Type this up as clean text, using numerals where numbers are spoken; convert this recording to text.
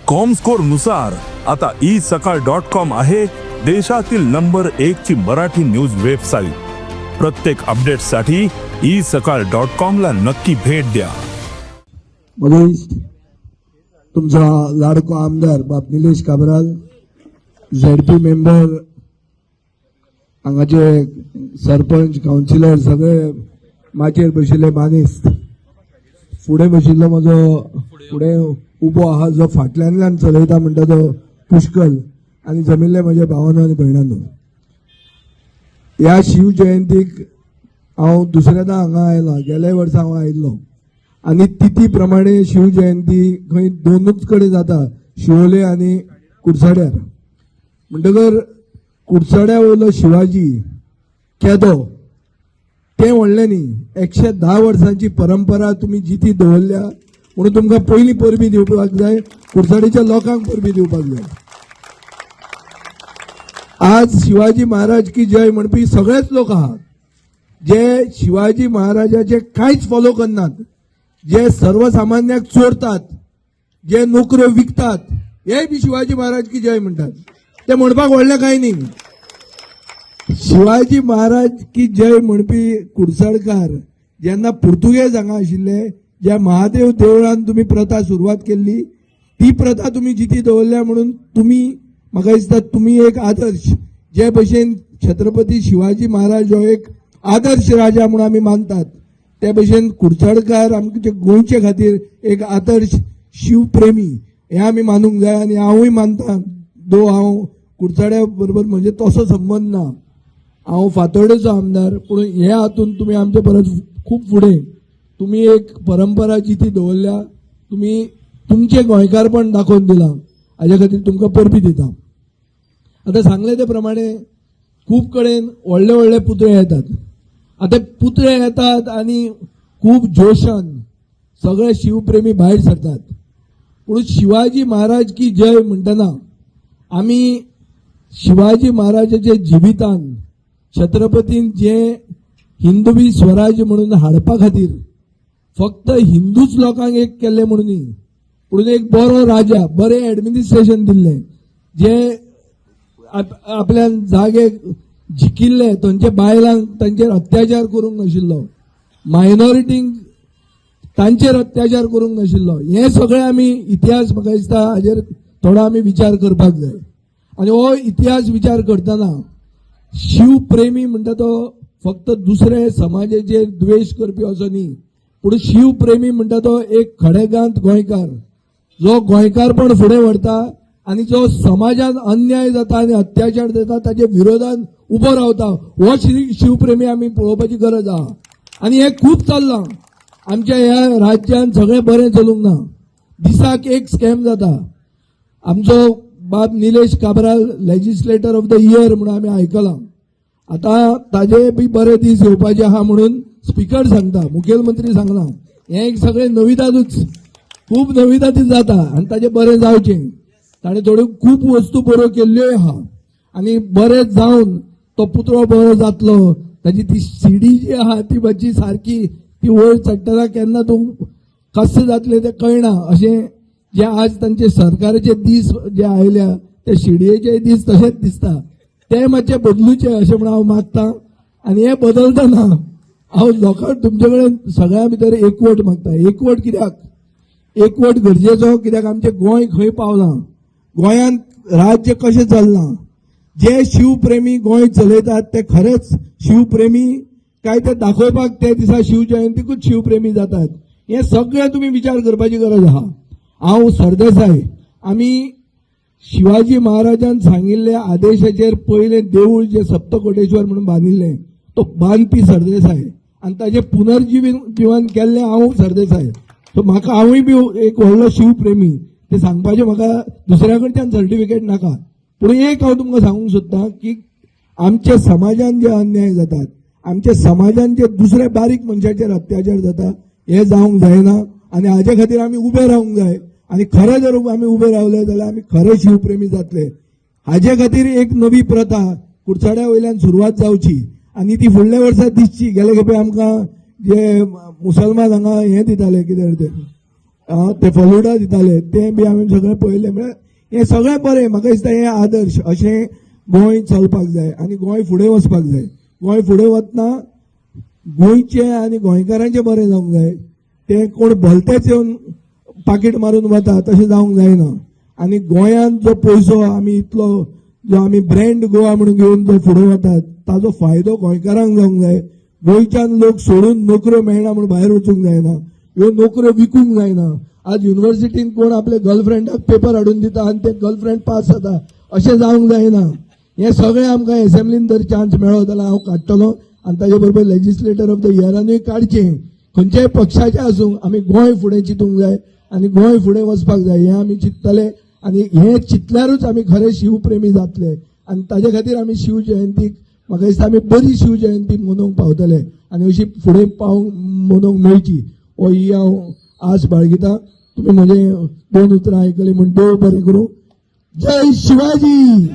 Comscore नुसार आता E सकाळ डॉट कॉम आहे देशातील नंबर एक ची मराठी न्यूज वेबसाईट. प्रत्येक अपडेटसाठी ई सकाळ डॉट कॉम ला नक्की भेट द्या. म्हजो इश्ट, तुमचा लाडको आमदार बाब निलेश काब्राल, झेडपी मेंबर, हांगाचे सरपंच, कावन्सिलर, सगळे माचयेर बशिल्ले मानेस्त, फुडें बशिल्लो म्हजो फुडें उबो आहा जो फाटल्यानल्यान चलयता म्हणटा तो पुष्कल आनी जमिल्ले म्हजे भावानो आनी भयणांनो, ह्या शिव जयंतीक हांव दुसऱ्यांदा हांगा आयला. गेल्या वर्सा हांव आयिल्लो आनी तिथी प्रमाणे शिव जयंती खंय दोनूच कडेन जाता, शिवोले आनी कुडचड्यार. म्हणटकर कुडचड्या वयलो शिवाजी केदो तें व्हडलें न्ही. 110 वर्सांची परंपरा तुमी जिती दवरल्या म्हणून तुमकां पयलीं परबीं दिवपाक जाय, कुडचडेच्या लोकांक परबीं दिवपाक जाय. आज शिवाजी महाराज की जय म्हणपी सगळेच लोक आहात. जे शिवाजी महाराजाचे कांयच फॉलो करनात, जे सर्वसामान्याक चोरतात, जे नोकऱ्यो विकतात, हे बी शिवाजी महाराज की जय म्हणटात. ते म्हणपाक व्हडलें कांय न्ही. शिवाजी महाराज की जय म्हणपी कुडचडकार, जेन्ना पुर्तुगेज हांगा आशिल्ले, ज्या महादेव देवळान तुमी प्रथा सुरवात केल्ली, ती प्रथा तुमी जिती दवरल्या म्हणून तुमी, म्हाका दिसता, तुमी एक आदर्श. जे भशेन छत्रपती शिवाजी महाराज हो एक आदर्श राजा म्हणून आमी मानतात, ते भशेन कुडचडकार आमचे गोंयचे खातीर एक आदर्श शिवप्रेमी हें आमी मानूंक जाय आनी हांवूय मानता. दो हांव कुडचड्या बरोबर म्हणजे तसो संबंद ना, हांव फातोर्डेचो आमदार, पूण हे हातून तुमी आमचे परस खूब फुडें. तुमी एक परंपरा जिती दवरल्या, तुमी तुमचें गोंयकारपण दाखोवन दिलां, हाज्या खातीर तुमकां परबीं दिता. आतां सांगलें ते प्रमाणे खूब कडेन व्हडले व्हडले पुतळे येतात. आतां पुतळे येतात आनी खूब जोशान सगळे शिवप्रेमी भायर सरतात. पूण शिवाजी महाराज की जय म्हणटना आमी शिवाजी महाराजाच्या जिवितान छत्रपतीन जे हिंदवी स्वराज्य म्हणून हाडपा खातीर फक्त हिंदूच लोकांक एक केल्ले म्हणून न्ही, पूण एक बरो राजा, बरें एडमिनिस्ट्रेशन दिल्लें, जे आपल्यान जागे जिखिल्ले थंयच्या बायलांक तांचेर अत्याचार करूंक नाशिल्लो, मायनॉरिटींक तांचेर अत्याचार करूंक नाशिल्लो. हें सगळें आमी इतिहास, म्हाका दिसता, हाजेर थोडो आमी विचार करपाक जाय. आनी हो इतिहास विचार करतना शिवप्रेमी म्हणटा तो फक्त दुसरे समाजाचेर द्वेश करपी असो न्ही, पूण शिवप्रेमी म्हणटा तो एक खडेगांत गोंयकार, जो गोंयकारपण फुडें व्हरता आनी जो समाजात अन्याय जाता आनी अत्याचार जाता ताचे विरोधात उबो रावता, हो शिवप्रेमी आमी पळोवपाची गरज आहा. आनी हें खूब चल्लां आमच्या ह्या राज्यान. सगळें बरें चलूंक ना. दिसाक एक स्कॅम जाता. आमचो बाब Nilesh Cabral legislator of the year म्हणून आमी आयकलां. आतां ताजे बी बरे दीस येवपाचे आहा म्हणून स्पिकर सांगता, मुखेलमंत्री सांगना. हें एक सगळें नविदादूच, खूब नविदादी जाता आनी ताजें बरें जावचें. ताणें थोड्यो खूब वस्तू बऱ्यो केल्ल्योय आहा आनी बरें जावन तो पुतळो बरो जातलो. ताजी ती सिडी जी आहा ती मातशी सारकी ती वयर चडटना केन्ना तूं कशें जातलें तें कळना. अशें जे आज तांचे सरकाराचे दीस जे आयल्या, ते शिडयेचे दीस तशेंच दिसता. ते मातशे बदलूचे अशें म्हणून हांव मागता. आनी हे बदलतना हांव लोकांक, तुमचे कडेन सगळ्यां भितर एकवट मागता. एकवट कित्याक? एकवट गरजेचो कित्याक आमचें गोंय खंय पावलां, गोंयांत राज्य कशें चल्लां, जे शिवप्रेमी गोंय चलयतात ते खरेंच शिवप्रेमी काय ते दाखोवपाक ते दिसा शिवजयंतीकूच शिवप्रेमी जातात, हें सगळें तुमी विचार करपाची गरज आहा. हांव सरदेसाय, आमी शिवाजी महाराजान सांगिल्ल्या आदेशाचेर पयलें देवूळ जे सप्तकोटेश्वर म्हणून बांदिल्लें, तो बांदपी सरदेसाय आनी ताजें पुनर्जिवन जिवन केल्लें हांव सरदेसाय. सो म्हाका, हांवूय बी एक व्हडलो शिवप्रेमी तें सांगपाचें म्हाका दुसऱ्या कडच्यान सर्टिफिकेट नाका. पूण एक हांव तुमकां सांगूंक सोदतां की आमच्या समाजान जे अन्याय जातात, आमच्या समाजान जे दुसऱ्या बारीक मनशाचेर अत्याचार जाता, हे जावंक जायना आनी हाजे खातीर आमी उबे रावंक जाय. आनी खरें जर आमी उबे रावले जाल्यार आमी खरे शिवप्रेमी जातले. हाजे खातीर एक नवी प्रथा कुडचड्या वयल्यान सुरवात जावची आनी ती फुडल्या वर्सा दिसची. गेले खेपे आमकां जे मुसलमान हांगा हें दिताले, कितें तें ते फलुडा दिताले तें बी हांवें सगळें पळयलें. म्हळ्यार हें सगळें बरें, म्हाका दिसता हें आदर्श अशें गोंय चलपाक जाय आनी गोंय फुडें वचपाक जाय. गोंय फुडें वतना गोंयचें आनी गोंयकारांचें बरें जावंक जाय. ते कोण भलतेच येवन पाकीट मारून वता तशें जावंक जायना. आनी गोंयांत जो पयसो आमी इतलो जो आमी ब्रँड गोवा म्हणून घेवन जो फुडें वतात ताजो फायदो गोंयकारांक जावंक जाय. गोंयच्यान लोक सोडून नोकऱ्यो मेळना म्हूण भायर वचूंक जायना, ह्यो नोकऱ्यो विकूंक जायना. आज युनिव्हर्सिटीन कोण आपले गर्लफ्रेंडाक पेपर हाडून दिता आनी ते गर्लफ्रेंड पास जाता अशें जावंक जायना. हें सगळें आमकां एसेंब्लीन जर चान्स मेळ्ळो जाल्यार हांव काडटलो आनी ताजे बरोबर लेजिस्लेटर ऑफ the इयरानूय काडचें. खंयच्याय पक्षाचें आसूं, आमी गोंय फुडें चिंतूंक जाय आनी गोंय फुडें वचपाक जाय हें आमी चिंततले. आनी हें चिंतल्यारूच आमी खरे शिवप्रेमी जातले आनी ताजे खातीर आमी शिव जयंतीक म्हाका दिसता आमी बरी शिव जयंती मनोवंक पावतले आनी अशी फुडें पावंक मनोवंक मेळची हो ही हांव आस बाळगिता. तुमी म्हजे दोन उतरां आयकली म्हूण देव बरें करूं. जय शिवाजी.